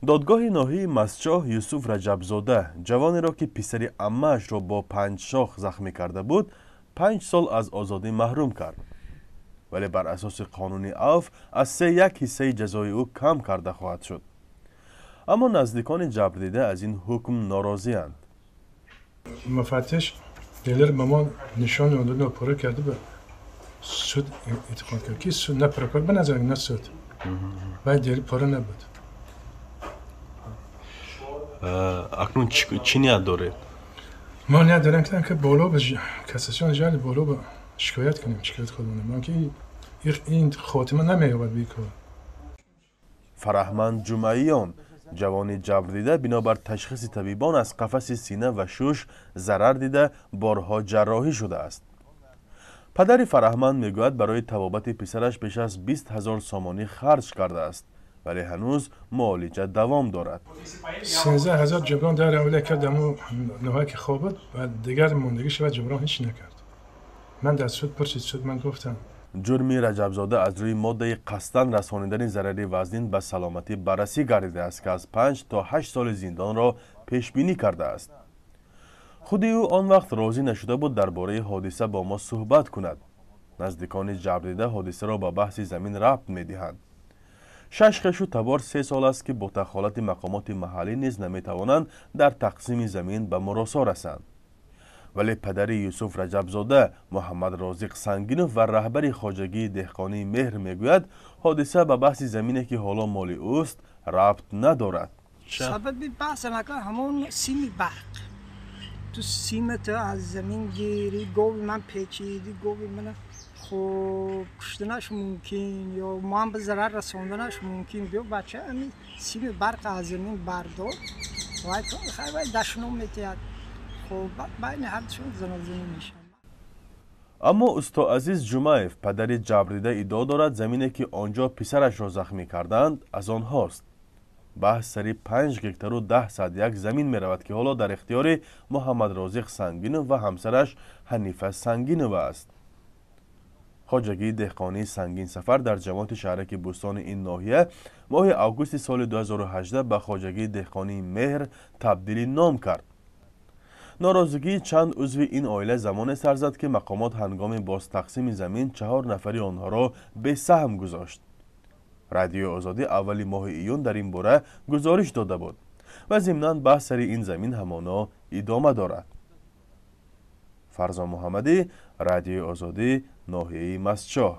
Додгоҳи ноҳияи Мастчоҳ Юсуф Раҷабзода, ҷавонеро, ки писари аммаашро бо панҷшох захмӣ карда буд, 5 сол аз озодӣ маҳрум кард. Вале бар асоси қонуни авф аз се як ҳиссаи ҷазои ӯ кам карда хоҳад шуд. Аммо наздикони ҷабрдида аз ин ҳукм норозианд. مفتش دلیر به ما نشان داد، پاره کرده، به سود انتقال کرد که سود نه پرکار به نظر نه سود و دلیل پاره نبود. Акнун чӣ ният доред? ما نیت داریم که بالا به کساسیون جل بالا به شکایت کنیم، شکایت خودمونه من که این خاتمه نمییابد به کار. Фараҳманд Ҷумъаиён, ҷавони ҷабрдида, бинобар ташхиси табибон аз қафаси сина ва шуш зарар дида, борҳо ҷарроҳӣ шудааст. Падари Фараҳманд мегӯяд, барои табобати писараш беш аз 20 000 сомонӣ харҷ кардааст, вале ҳанӯз муолиҷа давом дорад. 13 000 ҷуброн дар аввале кард, аммо ноҳия ки хоб буд ва дигар мондагӣ шавад, ҷуброн ҳеч накард. Ман дар суд пурсид, суд ман гуфтам. Ҷурми Раҷабзода аз рӯи моддаи қасдан расонидани зарари вазнин ба саломатӣ баррасӣ гардидааст, ки аз 5 то 8 соли зиндонро пешбинӣ кардааст. Худи ӯ он вақт розӣ нашуда буд дар бораи ҳодиса бо мо суҳбат кунад. Наздикони ҷабрдида ҳодисаро ба баҳси замин рабт медиҳанд. Шаш хешу табор 3 сол аст, ки бо дахолати мақомоти маҳаллӣ низ наметавонанд дар тақсими замин ба муросо расанд. Вале падари Юсуф Раҷабзода, Муҳаммадрозиқ Сангинов ва раҳбари хоҷагии деҳқонии «Меҳр» мегӯяд, ҳодиса ба баҳси замине, ки ҳоло моли ӯст, рабт надорад. Сабаби баҳс ҳамон сими барқ. Ту симата аз замин гири, гови ман печиди, гови мана хуб куштанаш мумкин ё ман ба зарар расонданаш мумкин. Биё, бача, ами сими барқ аз замин бардор. Вай вай дашном метиҳад. Хуб, байни ҳардушон занозанӣ мешавад. Аммо Устоазиз Ҷумаев, падари ҷабрдида, иддао дорад, замине, ки он ҷо писарашро захмӣ карданд, аз онҳост. Баҳс сари 5 гектару 10 сад як замин меравад, ки ҳоло дар ихтиёри Муҳаммадрозиқ Сангинов ва ҳамсараш Ҳанифа Сангинова аст. Хоҷагии деҳқонии «Сангинсафар» дар ҷамоати шаҳраки Бӯстони ин ноҳия моҳи августи соли 2018 ба хоҷагии деҳқонии «Меҳр» табдили ном кард. Норозигии чанд узви ин оила замоне сар зад, ки мақомот ҳангоми бозтақсими замин чаҳор нафари онҳоро бесаҳм гузошт. Радиои Озодӣ аввали моҳи июн дар ин бора гузориш дода буд ва зимнан баҳс сари ин замин ҳамоно идома дорад. Фарзон Муҳаммадӣ, Радиои Озодӣ, ноҳияи Мастчоҳ.